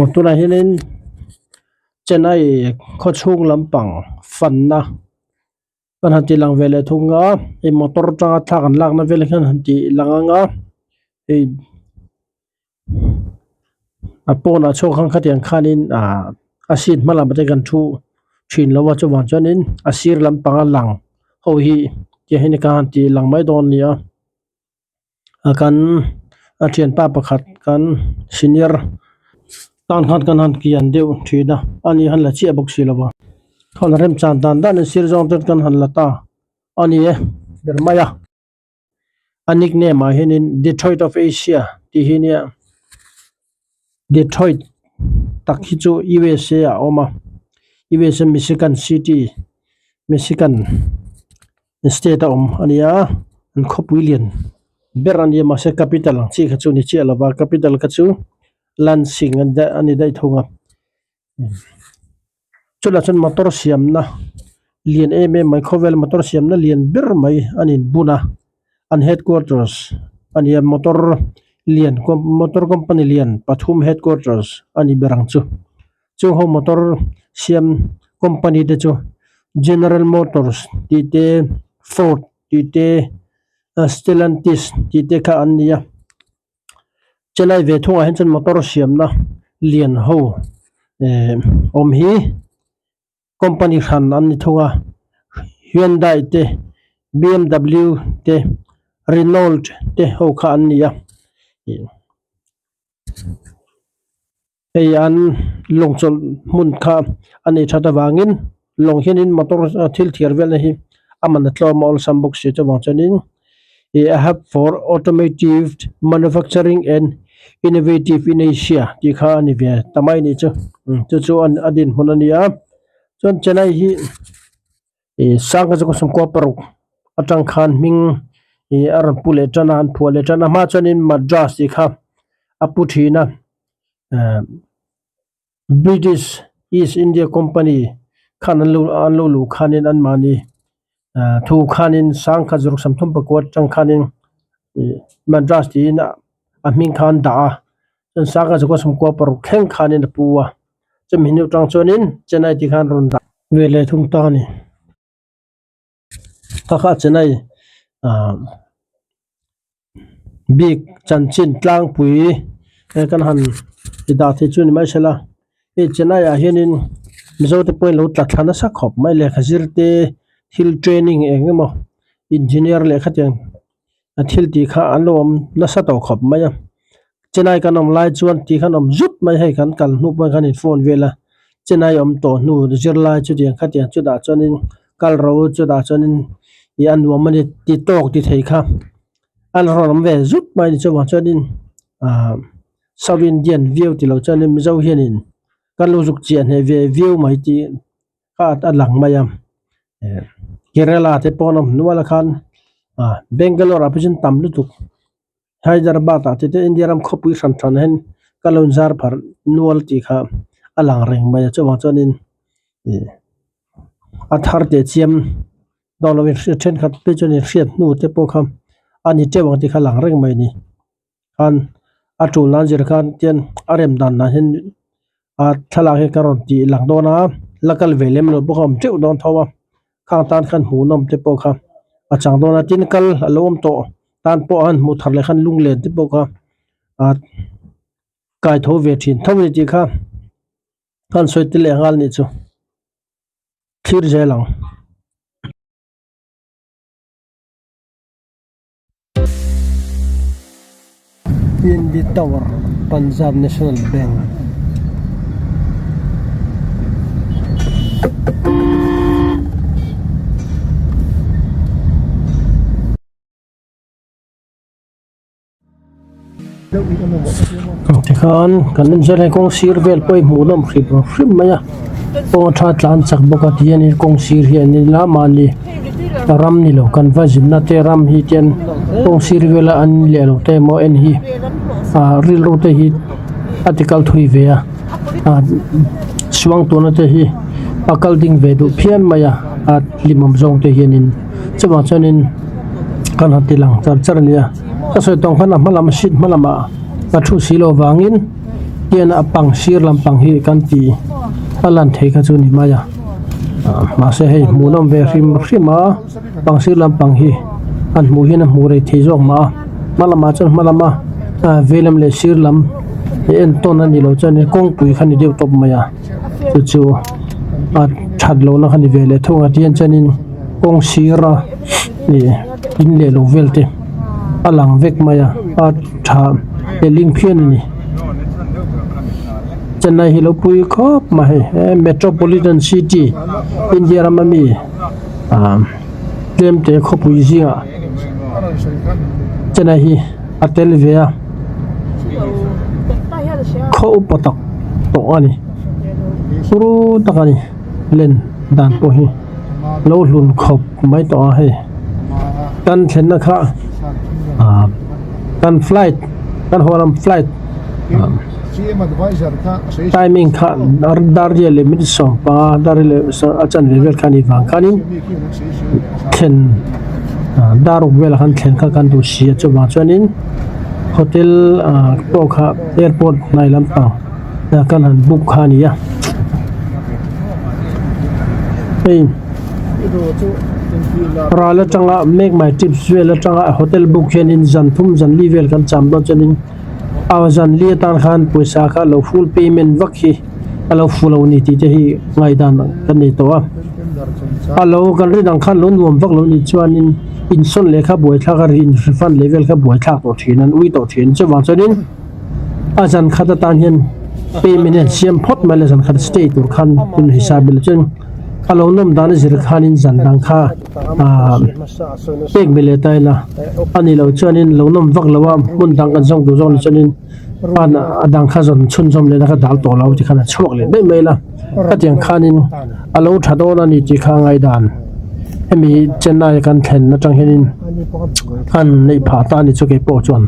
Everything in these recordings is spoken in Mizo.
Aw tunah hianin Chennai khaw chhung lampang fanna kan han tih lang ve leh thung a hei motor atanga thlak an lakna vel hian han tih lang ang a hei a pawnah chhuak khan khatiang khanin ah a seat hma lamah te kan thu thin lo a chuvang chuanin a sir lampanga lang ho hi tiang hian ka han tih lang mai dawn a ni a. A kan a thianpa pakhat kan senior tan khan kan han kian deuh thin a ani han la chiah bawk si lo va khan remchan dan dan in sir zawng te kan han la ta a ni e ber mai a a nickname ah hianin Detroit of Asia tih hi nia Detroit tak hi chu U_S_A ah a awm a U_S_A Michigan city Michigan. State a awm a nia an khawpui lian ber a nia mahse capital ang chi kha chu ni chiah lova capital kha chu Lansing a ni daih thung a chutah chuan motor siamna lian em em mai khawvel motor siamna lian ber mai a ni bun a an headquarters a nia motor lian motor company lian pathum headquarters a ni ber ang chu. Chung ho motor siam company te chu General Motors tih te Ford tih te Stellantis tih te kha an ni a chelai ve thungah hian chuan motor siamna lian ho eh awm hi company hran an ni thung a Hyundai te B_M_W te Renault te ho kha an ni a. Hei an lawng chawlh hmun kha a nei that avangin lawng hianin motor thil thiar velna hi a man a tlawm a awlsam bawk si chuvang chuanin ih a hub for automotive manufacturing and innovative in Asia tih kha a ni ve ta mai a nih chu chu chu a dinhmun a ni a chuan Chennai hi ih sangha chu ka sawmkua paruk atang khan hming ih a rawn pu leh tan a an phuah leh tan a hma chuanin Madras tih kha a pu thin a eh British East India Company khan an lo an lo luh khanin anmahni ah thu khanin sangha zawrh samthum pakua atang khanin ih Madras tiin a hming kha an dah a chuan sangha zawrh sawmkua paruk thleng khanin a pu a chumi hnu atang chuanin Chennai tih khan rawn dah ve leh thung ta a ni. Kha kha Chennai ah bik chanchin tlangpui he kan han ti dah thei chu ni mai sela hei Chennai ah hianin Mizo te pawhin lo tla thla nasa khawp mai lehkha zir te thil training eng emaw engineer lehkha tiang a thil tih kha an lo awm nasa tawh khawp mai a Chennai kan awm lai chuan tih khan awm zut mai hei kan kal hnu pawh khan in phone vel a Chennai awm tawh hnu zirlai chutiang khatiang chutah chuanin kal ro chutah chuanin ih a nuam a ni ti tawk ti thei kha a la rawn awm ve zut mai a ni chuvang chuanin ah South Indian view tilo chuanin Mizo hianin kan lo zuk chiah hneh ve viau mai tih kha a lang mai a eh Kerala te pawh an awm hnual a khan ah Bangalore ah pawh chuan tam lutuk Hyderabad ah te te India ram khawpui hran hran ah hian ka lo inzar pharh nual tih kha a lang reng mai a chuvang chuanin ih a thar teh chiam dawn lovin thenkhat phei chuan inhriat hnu te pawh kha a ni teuh ang tih kha a lang reng mai a ni. Khan a tul nan zir khan tian a rem dan dan hian a thlalak hi ka rawn tih lang dawn a la kal ve lem lo bawk a awm teuh dawn tho a khang tan khan hmuhnawm te pawh kha a chang dawn a tin kal a lo awm tawh tan pawh an hmuh thar leh khan lunglen te pawh kha a kai tho ve thin tho a ni tih kha khan sawi tel leh nghal a nih chu thlir zel ang. P_N_B Tower Punjab National Bank tikhan kan en hian hei kawng sir vel pawh hi hmuhnawm hrim hrim mai a kawng a tha tlan chak bawk a tihianin kawng sir hi an inla mahni ram ni lo kan va zinna te ram hi tian kawng sir vela an leh lo te emaw en hi ah rilru te hi a ti kal thui ve a ah suang tuna te hi a kal ding ve duh phian mai a a hlimawm zawng te hianin chuvang chuanin kan han ti lang char char a nia ka sawi tawng khan a hma lam seat hma lamah ka thu si loh vangin. Tian a pang sir lampang hi kan ti a lan thei kha chu ni mai a ah mahse hei hmuhnawm ve hrim hrim a pang sir lampang hi an hmuh hian a hmuh rei thei zawk mah a hma lamah chuan hma lama ah vei lam leh sir lam hi en tawn a ni lo chuan in kawngpui kha ni deuh tawp mai a chu chu a that lohna kha ni ve leh thung a tihian chuanin kawng sir a ih in leh lo vel te a lang vek mai a a tha lehling phian a ni Chennai hi lo pui khawp mai hei he metropolitan city India rama mi ah tlem te khawpui zingah Chennai hi a tel ve a khaw upa tak tawh a ni turu tak a ni len dan pawh hi. Lo hlun khawp mai tawh a hei kan thlenna kha ah kan flight kan haw lam flight timing kha dar riat leh minute 15 dar riat leh a chanve vel kha a nih vang khanin thlen ah dar ruk velah khan thlen kha kan duh si a chuvang chuanin hotel ah pawh kha airport hnai lampang. Kan han book kha a ni a hei ral atanga make my trips vel atanga hotel book hianin zan thum zan li vel kan cham dawn chuanin a zan li atan khan pawisa kha lo full payment vak hi a lo fu lo a ni tih te hi ngaihdan kan nei tawh a a lo kan rin ang khan lo nuam vak lo nih chuanin insawn leh kha buaithlak a rin refund leh vel kha buaithlak tawh thin an ui tawh thin chuvang chuanin. A zan khat atan hian payment hi an siam phawt mai le zan khat stay tur khan hun hisap ila chuan a lo nawm dan a zir khanin zan dang kha ah pek ve leh ta ila a nih loh chuanin lo nawm vak lo a hmun dang kan zawng duh zawk nih chuanin a dang kha zawn chhunzawm leh na kha dal tawh lo ti khan a chhuak leh daih mai la khatiang khanin a lo tha dawn a ni tih kha ngaihdan hemi Chennai kan thlen atang hianin an neih phah ta a ni chu keipawh chuan.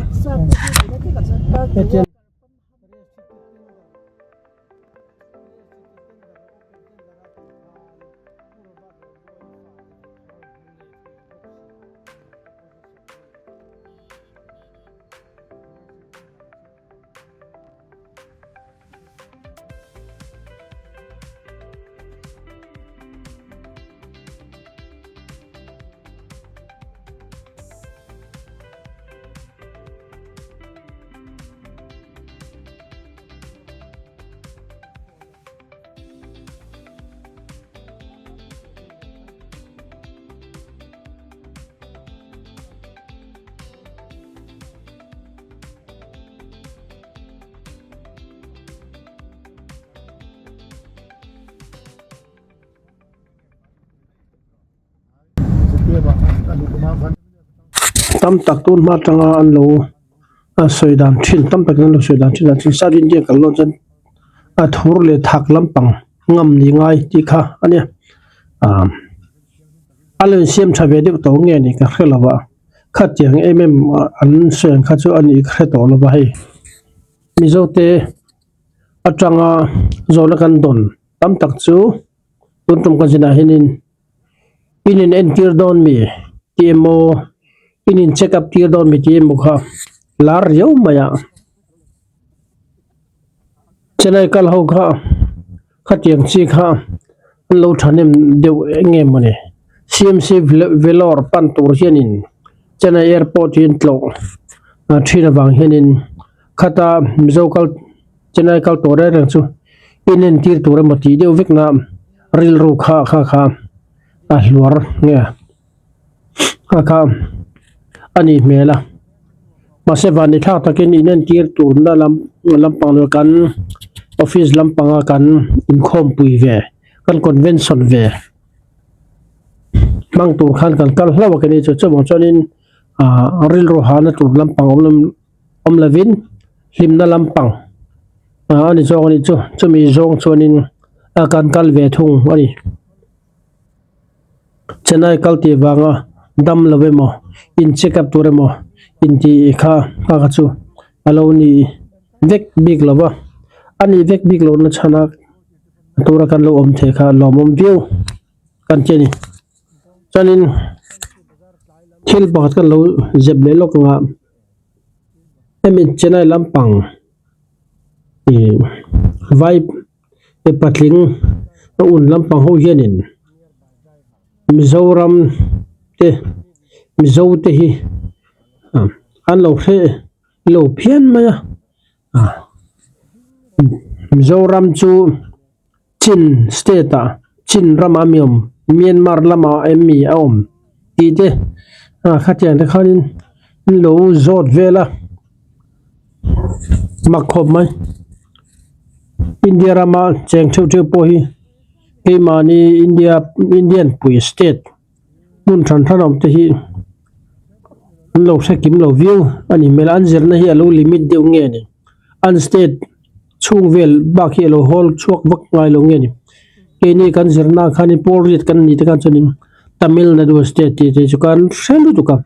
Tam tak tun hma atanga an lo sawi dan thin tam takin an lo sawi dan thin ah chuan South India kal dawn chuan a thur leh thak lampang ngam ni ngai tih kha a nia ah a lo insiam tha ve deuh tawh nge ni ka hre lo a khatiang em em an sawi ang kha chu a nih ka hre tawh lo va hei Mizo te atanga zawhna kan dawn tam tak chu tun tum kan zinah hianin in in entir dawn mi tih emaw in in check up tir dawn mi tih emaw kha lar riau mai a Chennai kal ho kha khatiang chi kha an lo thahnem deuh eng nge mawni C M C Vellore pan tur hianin Chennai airport hi an tlawh thin avang hianin khata Mizo kal Chennai kal tawh reng reng chu in entir tur emaw tih deuh vek na rilru kha kha kha a hluar nge kha kha a nih hmel a mahse van ni thlak takin in entir turna lam lampang leh kan office lampanga kan inkhawmpui ve kan convention ve hmang tur khan kan kal hlauh a keni chu chuvang chuanin ah rilru hahna tur lampang awm lo awm lovin hlimna lampang ah a ni zawk a nih chu chumi zawng chuanin a kan kal ve thung a ni Chennai kal tih vanga dam lo emaw in check up tur emaw intih kha kha kha chu a lo ni vek bik lo va a ni vek bik lohna chhan a tura kan lo awm thei kha a lawmawm viau kan ti a ni chuanin thil pakhat kan lo zep leh lawk ang a hemi Chennai lampang. Ih vai patling a un lampang ho hianin Mizoram te Mizo te hi an lo hreh lo phian mai a Mizoram chu Chin state ah Chin ramah mi awm Myanmar lamah em mi a awm tih te khatiang te khanin an lo zawt vel a mak khawp mai India rama cheng theuh theuh pawh hi keimahni India Indian pui state hmun hran hran awm te hi an lo hre kim lo viau a ni hmel a an zirna hi a lo limit deuh nge ni an state chhung vel bak hi a lo hawl chhuak vak ngai lo nge ni keini kan zirna ah khanin pawl riat kan ni te khan chuanin Tamil Nadu state tih te chu kan hre lutuk a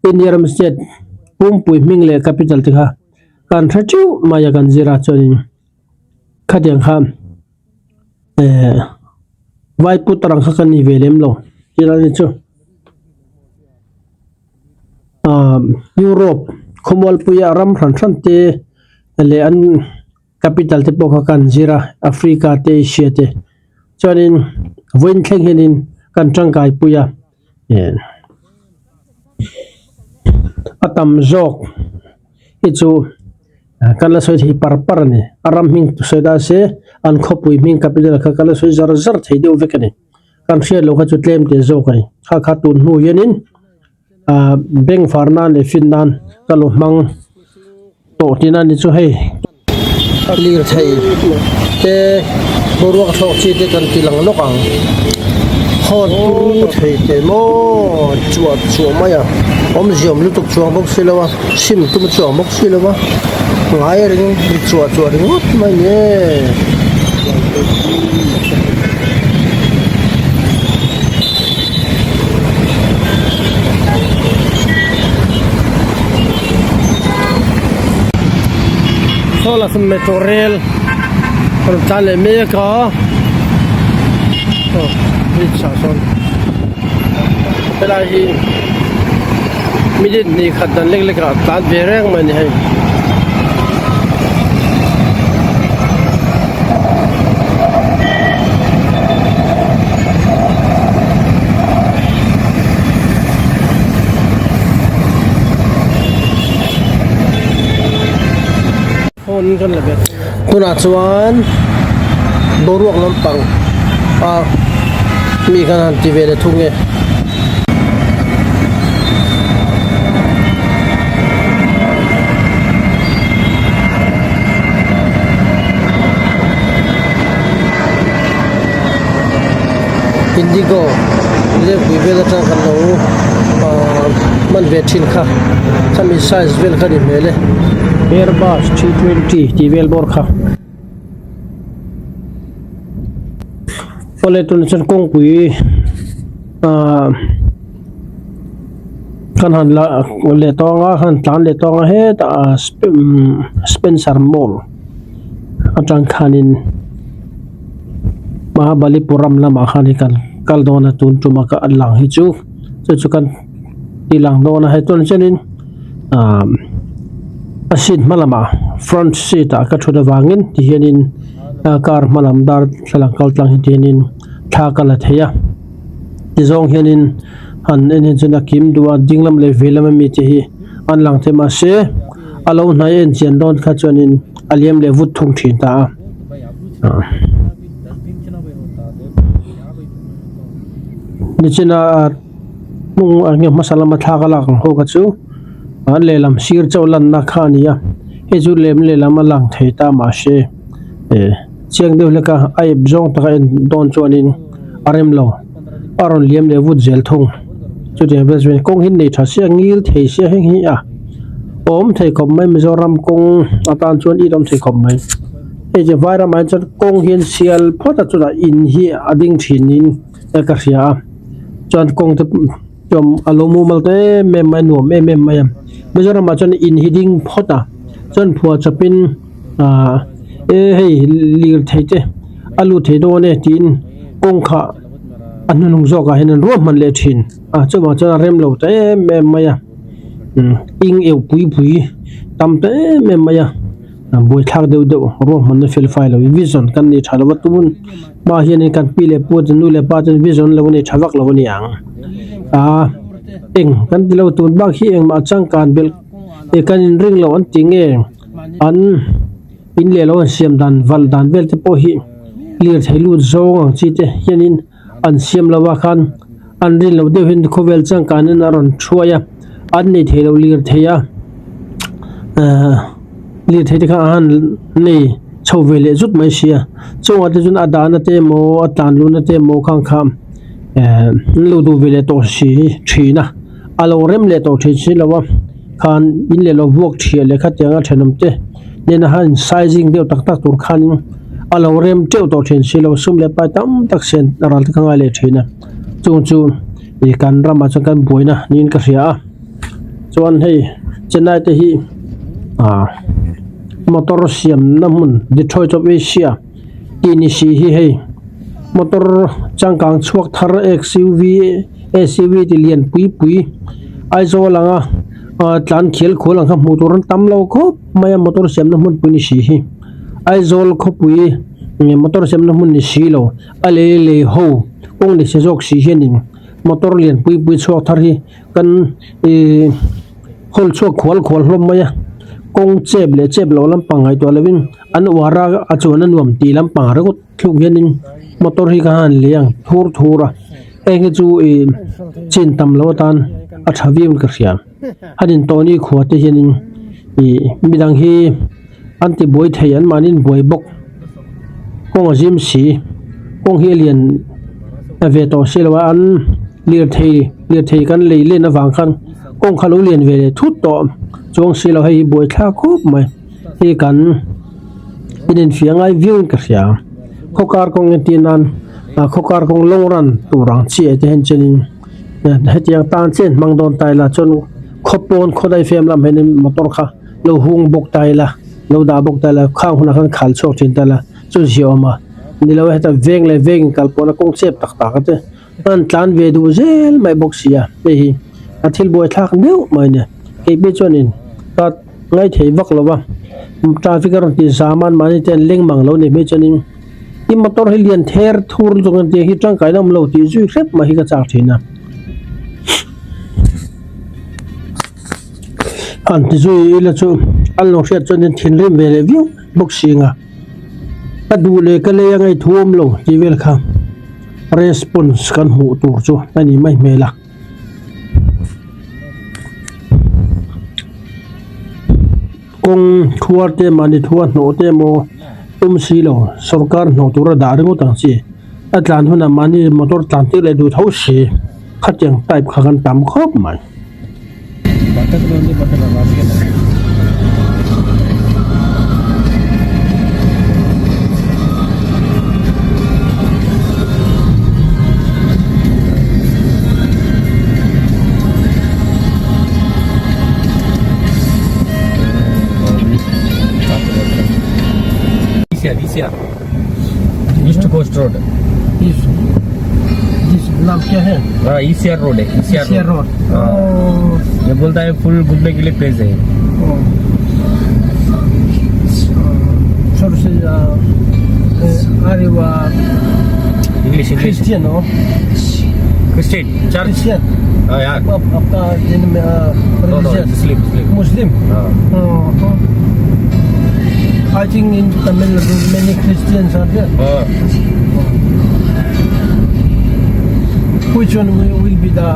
India ram state pumpui hming leh capital te kha kan hre teuh mai a kan zir a chuanin khatiang kha ehh vai putar ang kha ka ni ve lem lo tilai ni chu ahh Europe khawmualpuia ram hran hran te leh an capital te pawh kha kan zir a Africa te Asia te chuanin vawiin thleng hianin kan tangkai pui a eh a tam zawk hi chu kan la sawi thei par par a ni a ram hming sawi ta se an khawpui hming capital kha kan la sawi zar zar thei deuh vek a ni kan hriat loh kha chu tlem teh zawk a ni kha kha tun hnu hianin ah bank far nan leh fin nan ka lo hmang tawh tihna a ni chu hei lirthei te boruak thlawk chi te kan ti lang lawk ang hawn turu thei teh maw chuah chuah mai a awmzia awm lutuk chuang bawk si lo a sim tum chuang bawk si lo a ngai ring ri chuah chuah ringawt mai a ni e. Saw lah sawn metro rail a rawn tlan leh mek a aw bridge ah sawn helai hi minute hnih khat dan lek lek ah tlan ve reng mai a ni hei. Tunah chuan boruak lampang a mi khan han ti ve leh thung e. Indigo lengpui vel atang kan lo ahh hman ve thin kha khami size vel kha ni hmel e Airbus 320 tih vel bawr kha. Awle tunah chuan kawngpui ahh kan han la leh tawng a han tlan leh tawng a hetah Spencer mall atang khanin Mahabalipuram lamah khan kan kal dawn a tun tuma ka lang hi chu chu chu kan ti lang dawn a hei tunah chuanin ahh a seat hma lamah front seat ah ka thut avangin tihianin car hma lam darthlalang kal tlang hi tihianin thla ka la thei a tizawng hianin han en hi chuan a kim duh a ding lam leh vei lama mite hi an lang thei mahse a lo hnai en chian dawn kha chuanin a liam leh vut thung thin ta a ah nichina hnung eng nge hmasa lama thla ka lak ang ho kha chu an lehlam sir chauh lanna kha a ni a hei chu lem lehlam a lang thei ta mahse eh chiang deuh hlek a a ep zawng taka en dawn chuanin a rem lo a rawn liam leh vut zel thung chutiang vel chuan kawng hi nei tha sia ngil thei sia heng hi a awm thei khawp mai Mizoram kawng atan chuan it awm thei khawp mai hei chu vai ramah hian chuan kawng hian sial phawt a chutah in hi a ding thin in ka hria a chuan kawng te chuan a lo mumal ta em em mai a nuam em em mai a Mizoramah chuan in hi ding phawt a chuan phuah chawpin ahh e hei lirthei te a lut thei dawn e tiin kawngkhah a hnuhnung zawkah hian an ruahman leh thin a chuvang chuan a rem lo ta em em mai a ing eu pui pui tam ta em em mai a. Buaithlak deuh deuh ruahmanna fel fai lo vision kan nei tha lo a tun hma hianin kan pi leh pu te nu leh pa ten vision lo nei tha vak lo a ni ang aa eng kan ti lo tun bak hi engmah changkan belh eh kan inring lo an ti nge an in leh lo an siam dan valh dan vel te pawh hi lirthei lut zawng ang chi te hianin. An siam lo ah khan an rin loh deuh hian khawvel changkanin a rawn thuai a, an nei thei lo lirthei a ehh lirthei te kha a han nei chho ve leh zut mai sia chungah te chuan a dahna te emaw a tlan luhna te emaw khang kha ehh an lo duh ve leh tawh si thin a a lo rem leh tawh thin si lo a khan in leh lo vuak thiah leh khatianga thenawm te. Nena han sizing deuh tak tak tur khanin a lo rem teuh tawh thin si lo sum leh pai tam tak sen a ral te kha ngai leh thin a chung chu ih kan ramah chuan kan buaina niin ka hria a chuan hei chennai te hi ah motor siamna hmun Detroit of Asia tih ni si hi hei motor changkang chhuak thar X_U_V S_U_V ti lian pui pui Aizawl anga. Ahh tlan khel khual ang kha hmuh tur an tam lo khawp mai a motor siamna hmunpui ni si hi Aizawl khawpui nge motor siamna hmun ni si lo a lei lei ho kawng ni si zawk si hianin motor lian pui pui chhuak thar hi kan ihh hawl chhuak khual khual hlawm mai a kawng chep leh chep loh lampang ngaihtuah lovin an uar a a chuan a nuam tih lampang ringawt thluk hianin motor hi ka han lei ang thur thur a heng hi chu ih chin tam lo atan a tha viau in ka hria a din tawh ni khua te hianin ih midang hi an ti buai thei an mahni an buai bawk kawng a zim si kawng hi a lian a ve tawh si lo a an lirthei lirthei kan lei len avang khan kawng kha lo lian ve leh thut tawh chuang si lo hei hi buai thlak khawp mai hei kan. Inenfiah ngai viau in ka hria khaw kar kawng entir nan ah khaw kar kawng long run tur ang chiah te hian chuanin hetiang tan chiah an hmang dawn ta ila chuan khaw pawn khaw daifem lam hianin motor kha lo hung bawk ta ila lo dah bawk ta ila khang hunah khan khal chhuak thin ta ila chu zia awm a nilo heta veng leh veng in kal pawhna kawng chep tak tak te an tlan ve duh zel mai bawk si a hei hi a thil buai thlak deuh mai a ni keipawh chuanin ka. Ngaithei vak lo va, traffic a rawn tih zam a, mahni te an leng mang lo ni hmei chuanin i motor hi lian ther thur lutuk ang tih hi tangkaina awm lo tih zui hrep mai hi ka chak thin a. Han ti zui ila chu an lo hriat chuan thinrim ve leh viau bawk si ang a, ka duh leh ka lei a ngaithu awm lo tih vel kha response kan hmuh tur chu a ni mai hmel a. Kawng thuar te mahni thua hnawh te emaw tum si lo sorkar hnawh tura dah ringawt ang chi a tlan hunah mahni motor tlan tir leh duh tho si khatiang type kha kan tam khawp mai. East coast road नाम क्या है हाँ ECR road है ECR road हाँ ये बोलता है फुल घूमने के लिए प्लेस है Are you English English Christian हो Christian church Christian हाँ यार आपका जिन no no Muslim Muslim Muslim हाँ I think in Tamil Nadu many Christians are there. हाँ Which one will be the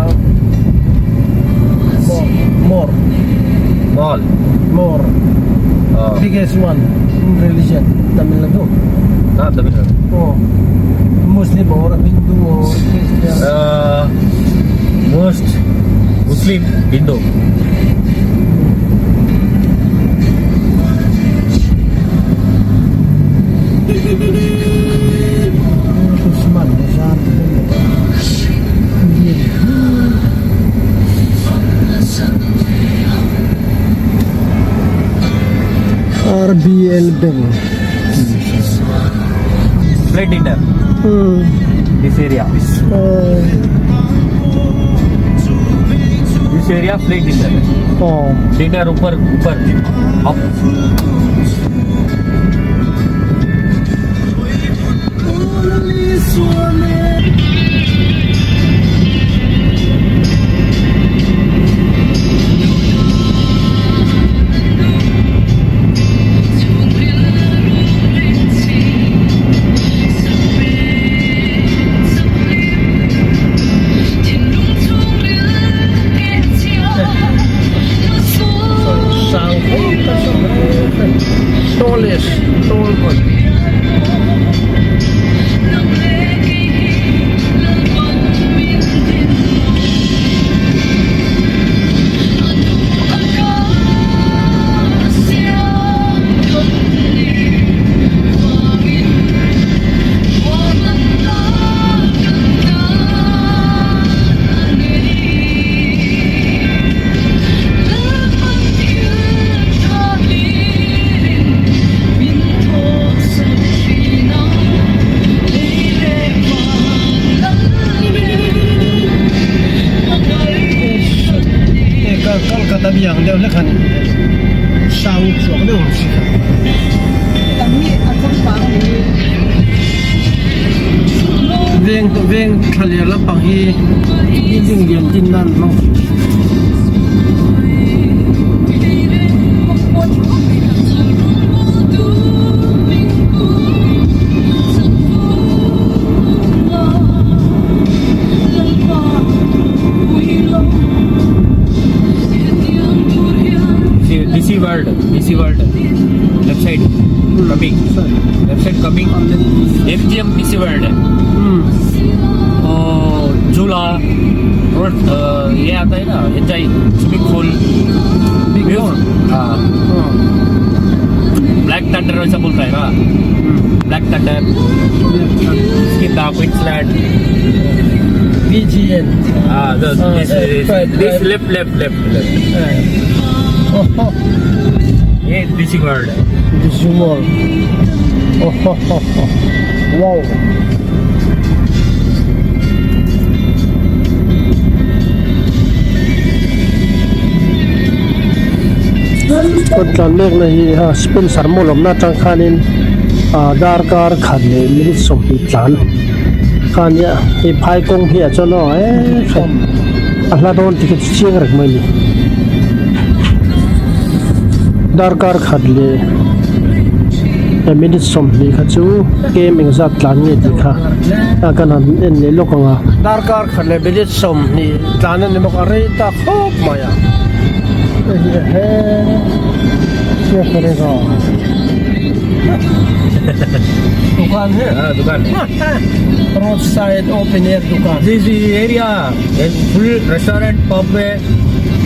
more more mall more हाँ biggest one in religion Tamil Nadu? हाँ Tamil Nadu Oh, Muslim or Hindu or Christian? Most Muslim Hindu Usman Bazar te kan ni a. RBL Bank Plate dinner this area this area plate dinner oh dinner ऊपर ऊपर up Kolkata mi ang deuh hlek a ni. Sang chuak deuh ang si kha. Veng veng thlaler lampang hi building lian din nan hmang. DC World, DC World, left side coming, left side coming, MGM DC World. ओ झूला road ये आता है ना enjoy swimming pool हाँ black thunder वैसा बोलता है ना ब्लैक थंडर स्किंदा क्विंसलैंड VGN हाँ this this left left left left oh ये DC world DC World oh ho ho ho wow Kan tlan mek na hi a Spencer mall awmna atang khanin ah darkar khat leh minute sawmhnih tlan kha nia hei phai kawng hi ah chuan aw eee a hla dawn ti kha chu chiang reng mai a ni darkar khat leh minute sawmhnih kha chu kem engzat tlan nge tih kha a kan han en leh lawk ang a. Darkar khat leh minute sawmhnih tlan a ni bawk a rei ta khawp mai a hei hi he kya karega dukan he हाँ दुकान road side open air dukan this area full restaurant pub है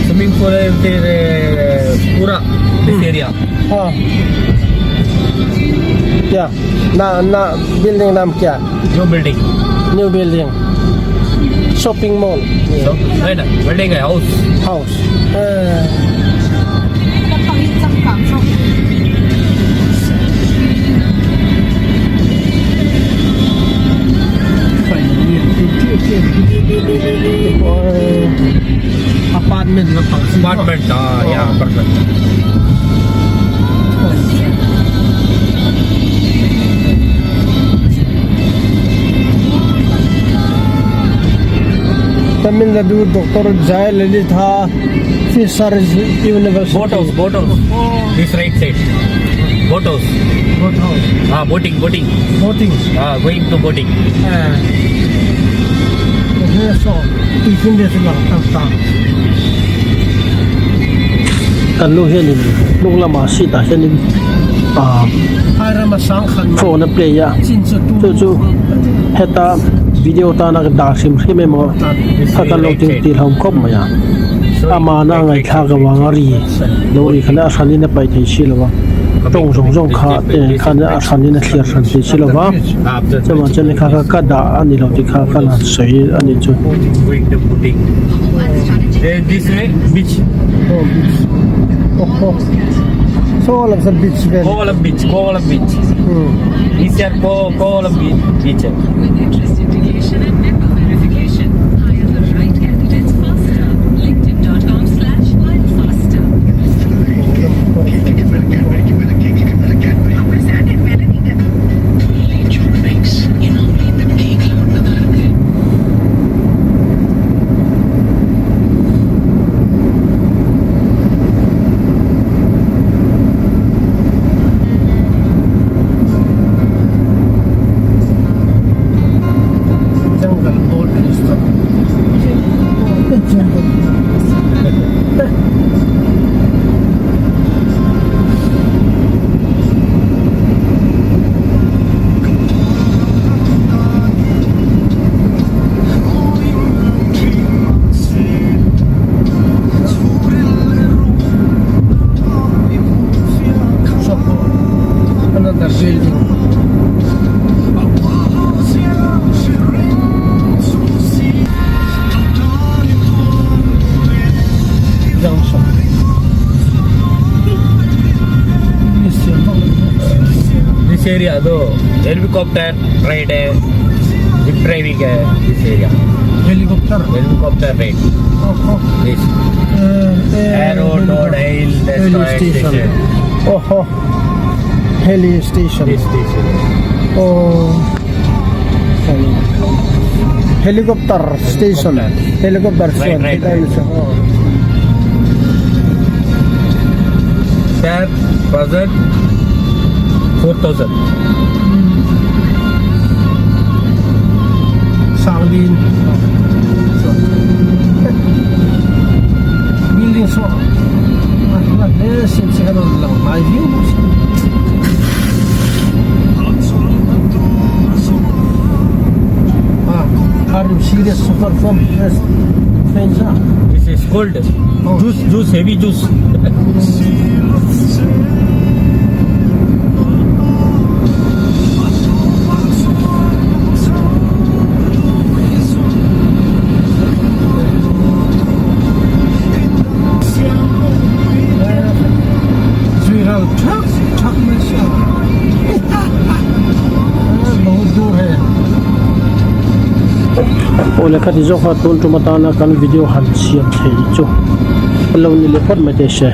swimming pool है फिर पूरा this area हाँ क्या ना ना building नाम क्या new building new building shopping mall नहीं ना बिल्डिंग है house house apartment lampang apartment हाँ या apartment Tamil Nadu Doctor Jayalalithaa Fisheries University boat house boat house this right side boat house boat house हाँ boating boating boating हाँ going to boating Kan nu hianin hnung lamah seat ah hianin ah phone a play a chu chu heta video tana ka dah hrim hrim emaw kha kan lo ting tih hlawm khawp mai a amahna ngaihthlak avanga ri lo ri khan a hranin a paih thei si lo va tawng zawng zawng kha te khan a hranin a thliar hran thei si lo va chuvang chuan kha kha ka dah a ni lo tih kha ka han sawi a nih chu. Kovalam beach Kovalam beach ECR Kovalam beach है With interest indication and member verification, hire the right candidates faster. LinkedIn.com/hirefaster. Jungle boat jungle Another building. Junction. This area दो helicopter ride है zip driving है this area helicopter helicopter ride this Station aw haw Heli Station aw Helicopter Station Helicopter chuan helai ni chu aw. There present 4000. Sanglin building saw a hla hle sin che a rawn lang hnai viau bawk si. Ah, are you serious suffer from this influenza? This is cold. Juice, juice, heavy juice. Zui ral thak thak mai sia. Bahut dur hai. Aw lehkha ti zawk kha tun tum atana kan video han siam thei chu a lo ni leh phawt mai te se.